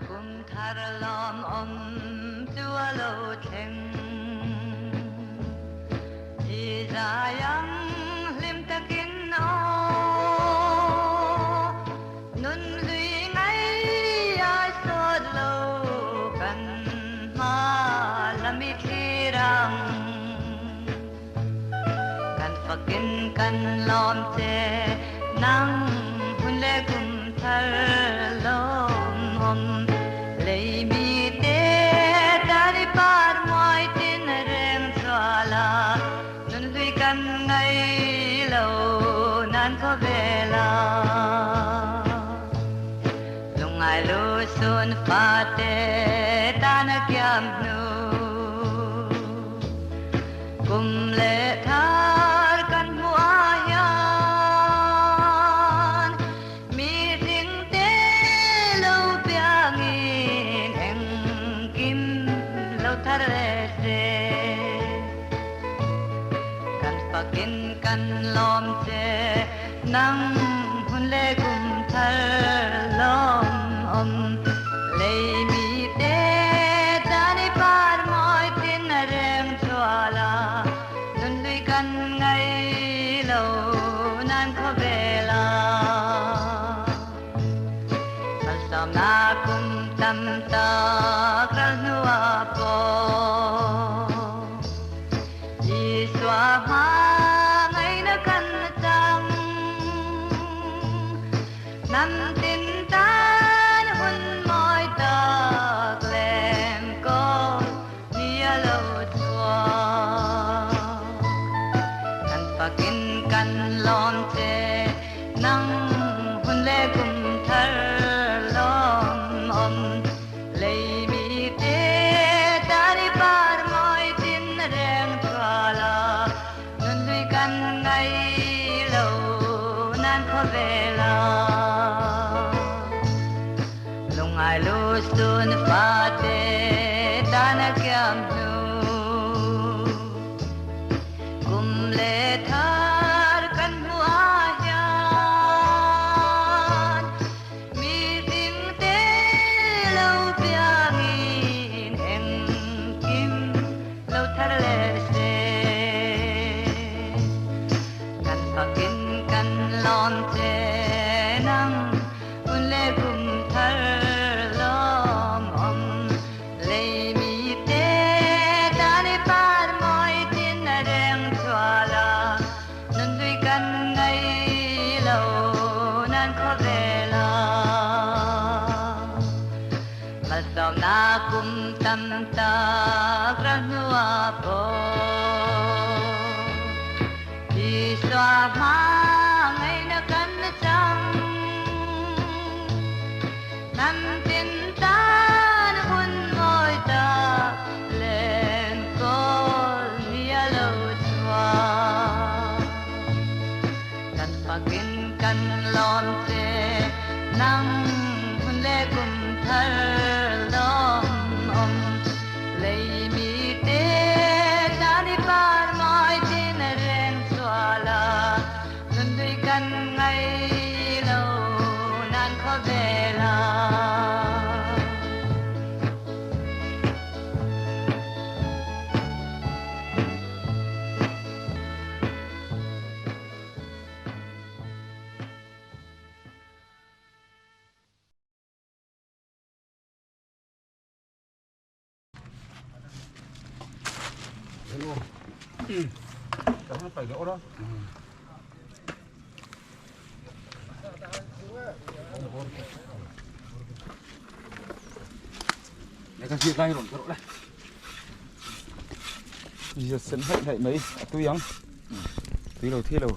Kum thar lawmawm chu a lo thleng. I zai ang hlim takin aw, nun hlui ngai ai sawt lo kan hma lam i thlir ang. Kan fakin kan lawm che nang hun leh kum thar lawmawm lei mi te tan i par muai tin reng chhuah la nun hlui kan ngai lo nan khawvel a lungngai lu sun fate tan a kiam hnu. Kum leh thar kan hmuh ah hian mihring te lo piangin engkim lo thar leh se. Kan fakin kan lawm che nang hun leh kum thar lawm awm lei mite tan i par mawi tin a reng chhuah la nun hlui kan ngai lo nan khawvel a malsawmna kum tam tak ral hnuah pawh Isua hma ngaihna kan chang. Hnam tin tan hun mawi tak lem kawl ni a lo chhuak. Kan fakin kan lawm che nang hun leh kum thar lawm awm lei mi te tan i par mawi tin reng thual a nun hlui kan ngai lo nan khawvel a lungngai lu sun fate tan a kiam hnu kum leh thar kan hmuh ah hian mihring te lo piangin engkim lo thar leh se. Kan fakin kan lawm che nang hun leh kum thar lawm awm lei mi te tan i par mawi tin a reng chhuah la nun hlui kan ngai lo nan khawvel a malsawmna kum tam tak ral hnuah pawh Isua hma ngaihna kan chang. Hnam tin tan hun mawi tak len kawl ni a lo chhuak. Kan fakin kan lawm che nang hun leh kum thar lawm awm lei mi te tan i par mawi tin reng chhuah la nun hlui kan ngai lo nan khawvel a. Sen hlei hlei mai a tui ang tui lo thei lo.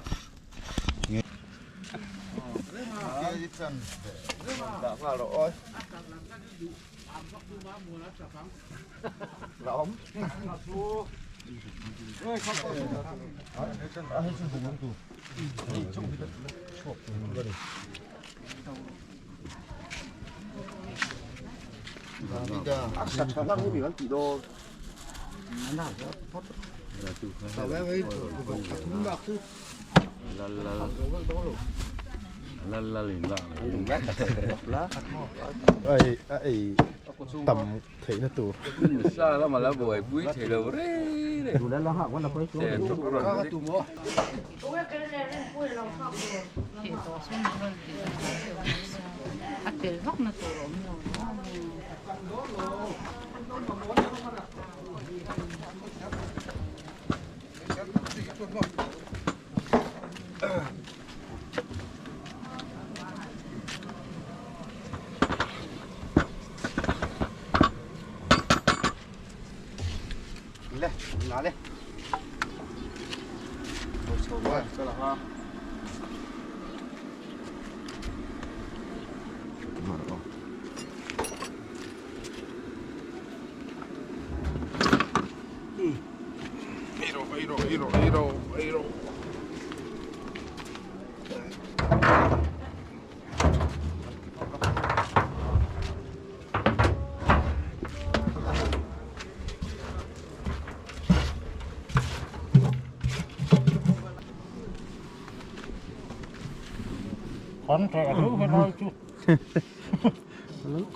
Ai a ei tam theihna tur.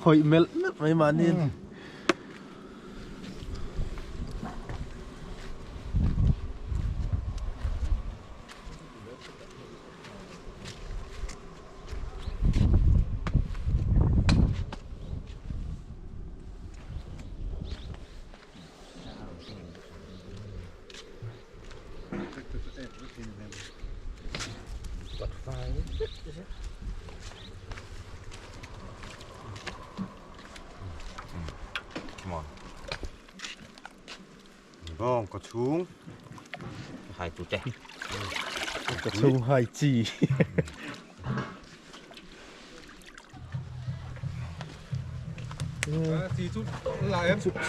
Khawih melh melh mai mahniin. Bawng ka chhung hai tu te. Ka chhung hai chi.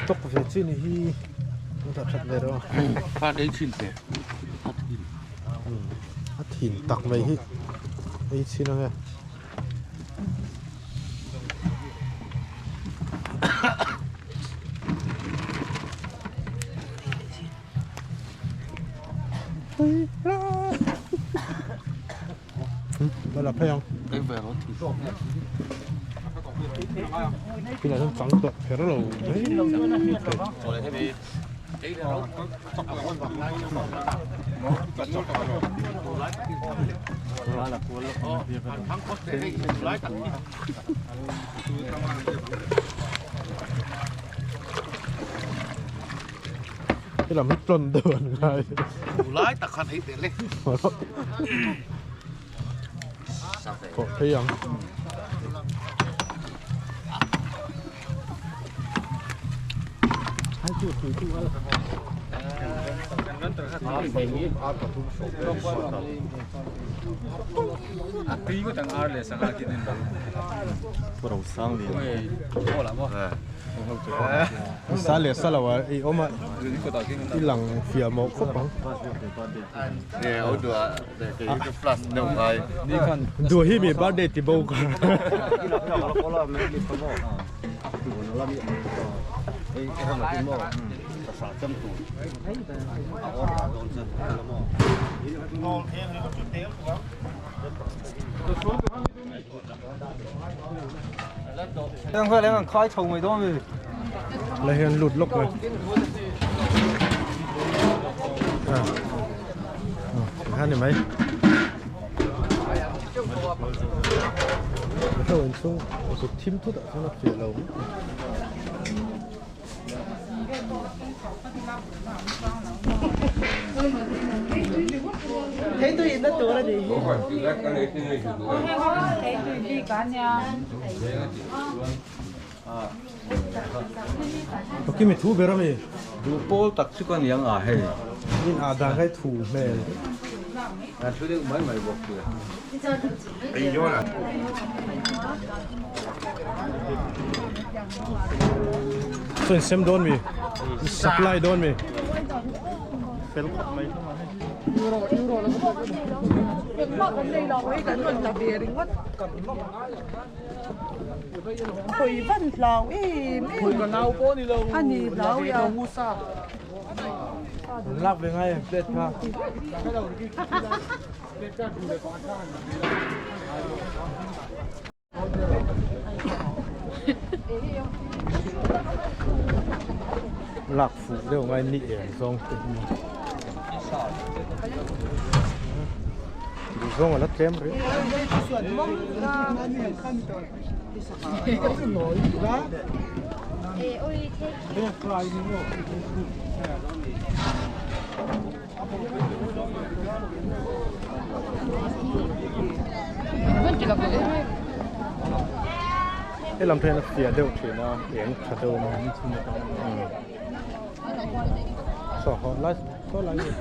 Stock ve chi ni hi dah that ve rawh. Phat ei chin te. A thin tak mai hi ei chin ange. Đây là phê không? Cái này nó trắng tuột phải rất là Cái làm hết tròn đường rồi. Lái tặc khăn hết tiền lên. Có thấy không? Sa leh sa lo ah i awm a i lang fiah mawh khawp ang. Duh hi mi birthday ti bo ka. La hian lut lawk mai. A ni mai. Ho in chung zuk thim thut ah chuan a fiah lo. Kimi thu ber ami. Du pawl tak chu ka niang a hei. In a dan kai thu hmel. A thu deuh mai mai bawk chu. Chuan sem dawn mi. Supply dawn mi. Fel khawp mai. Lak ve ngai plate kha. Lak fuh deuh ngai ni eng zawng te hi. Duh zawng a la tlem rih. He lam hian a fiah deuh thin a eng tha deuh a saw haw lai saw lai nge.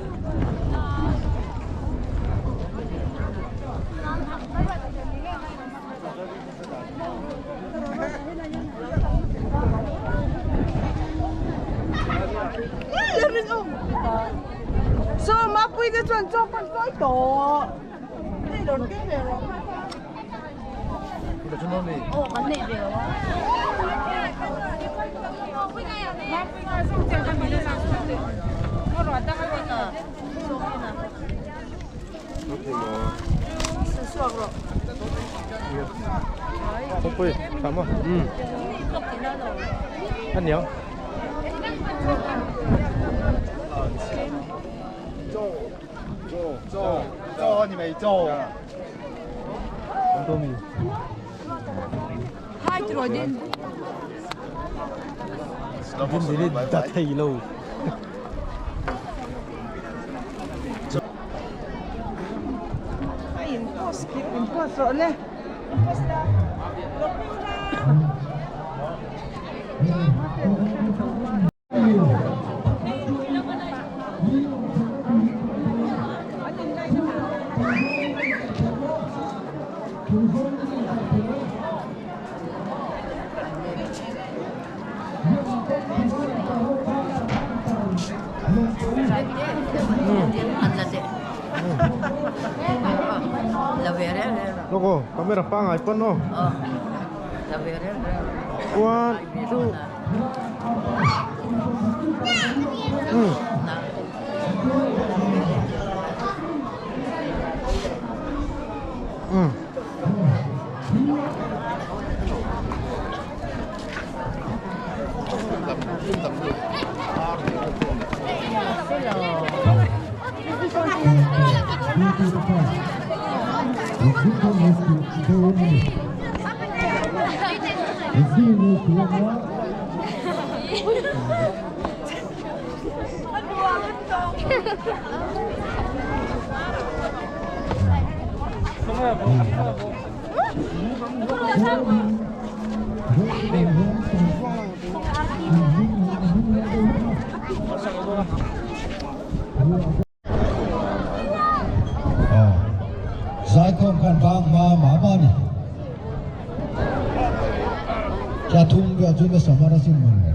Kawngpui tha maw umm a niang. Din thei lo. Lawk aw, camera pangai pawn aw. One, two. Zaikhawm khan bang hma mah mah a ni. Thla thum vel chu nasa hman asin mawle.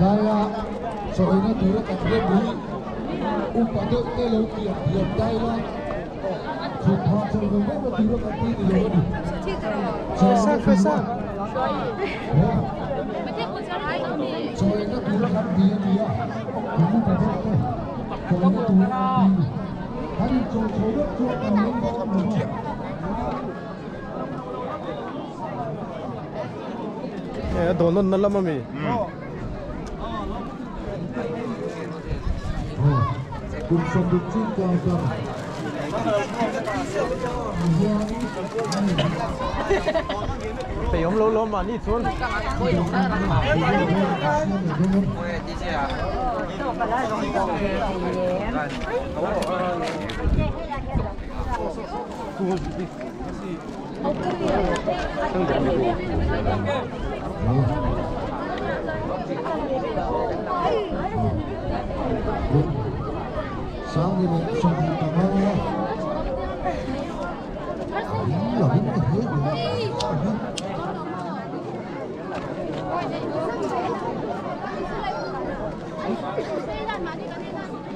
Laia chawina tura kan rem hi upa deuh te lo kiam thiam ta ila chhun thah chho ve ve na tura kan ti ni lo a ni. Chawina tura chawina tura kan ti a ni a, kan upa deuh te chawina tura kan ti. A dawn nawn na lam ami. Thei awm lo lo mahni chuan.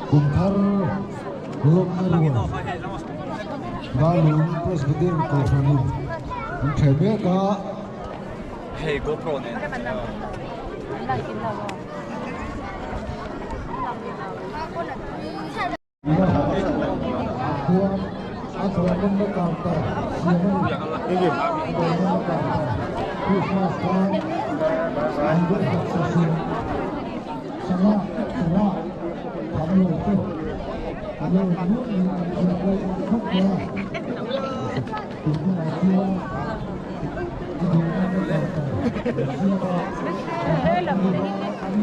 Kum thar Lawmna ruai Darlung Presbyterian Kohhranin an ṭheh mek a. Chuan a dawrnawmna counter siam a ni. Dawrnawmna counter Christmas khan an rawng taksa siam sangha sangha tham lo te an lo nuam in an thiam lo khawp mai a. Tun hunah chuan a dawrnawmna counter an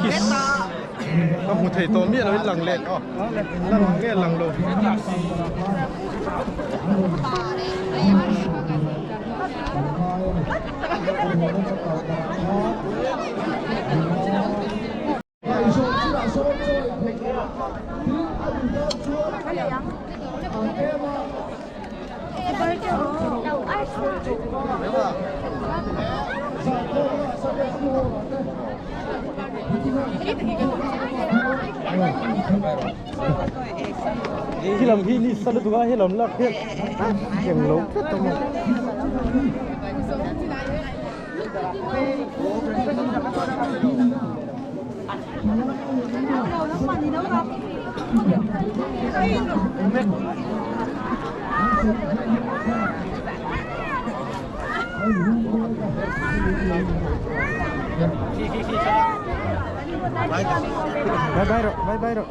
siam a. Ka hmu thei tawh miah lo in lang leh lang nge lang lo. Khi lam hi ni sa lutuk a he lam lak hian eng lo tlat a maw. Bye bye rồi, bye bye rồi.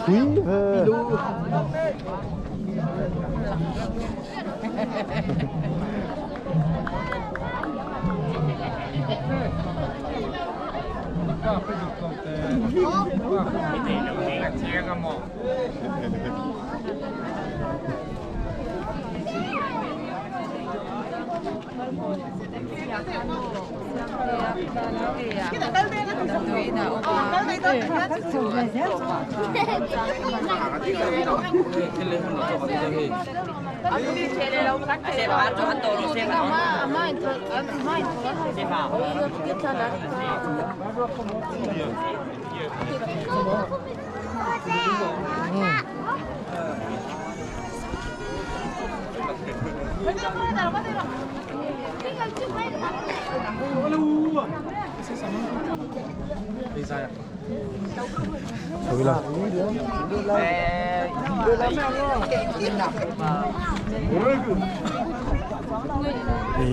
Thui ve.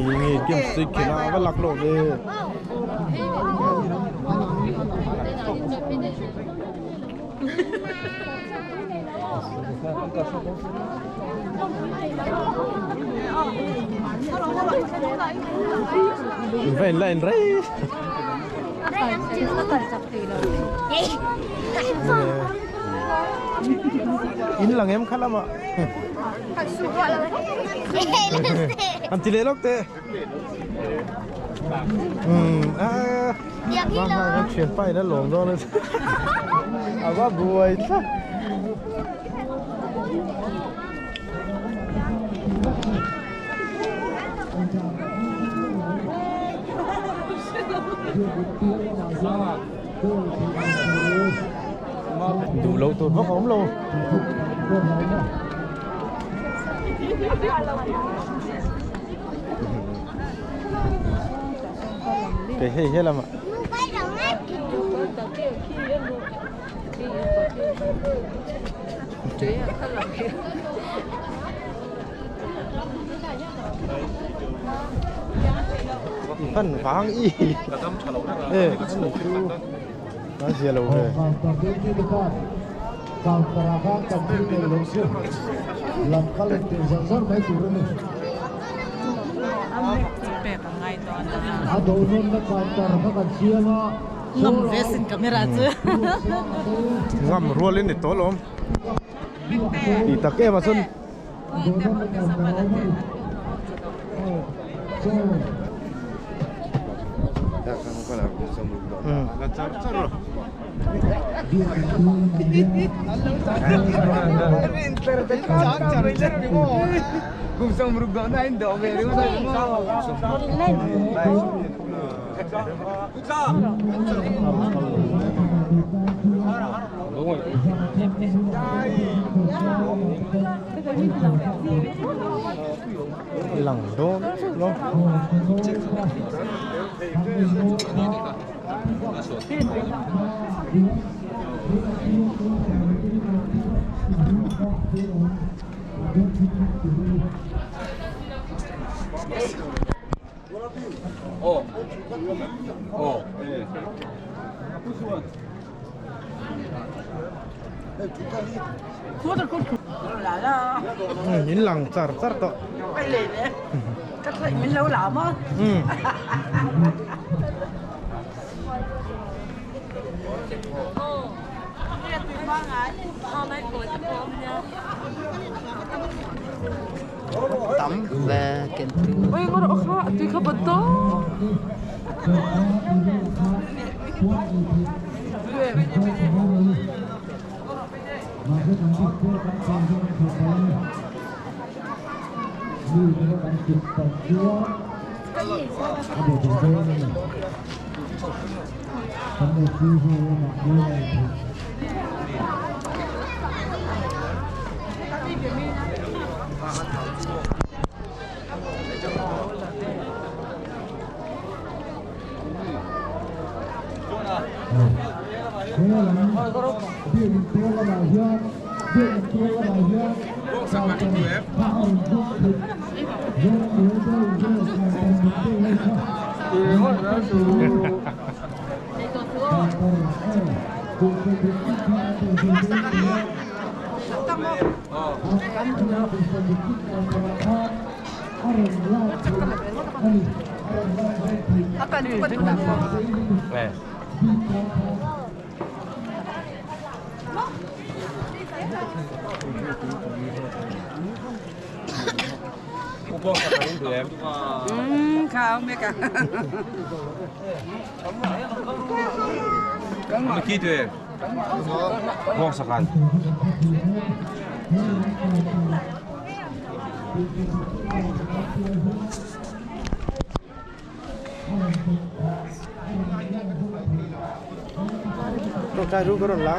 Nge game stick khela va lak lo ve. Vai in line rei. In lang em kha lama. An ti leh lawk teh. A kan thian pa in a lawm dawn a a va buai tlat. Duh lo tur vak a awm lo. Cái hei he lama. Phân vang i. Ê, nó gì lâu về. Ngam ve sin camera chu. Ngam rualin ni tawh lawm. Tih tak em ah chuan. Lang dawn lo. In lang char char tawh. Tawngtai ru ka rawn la.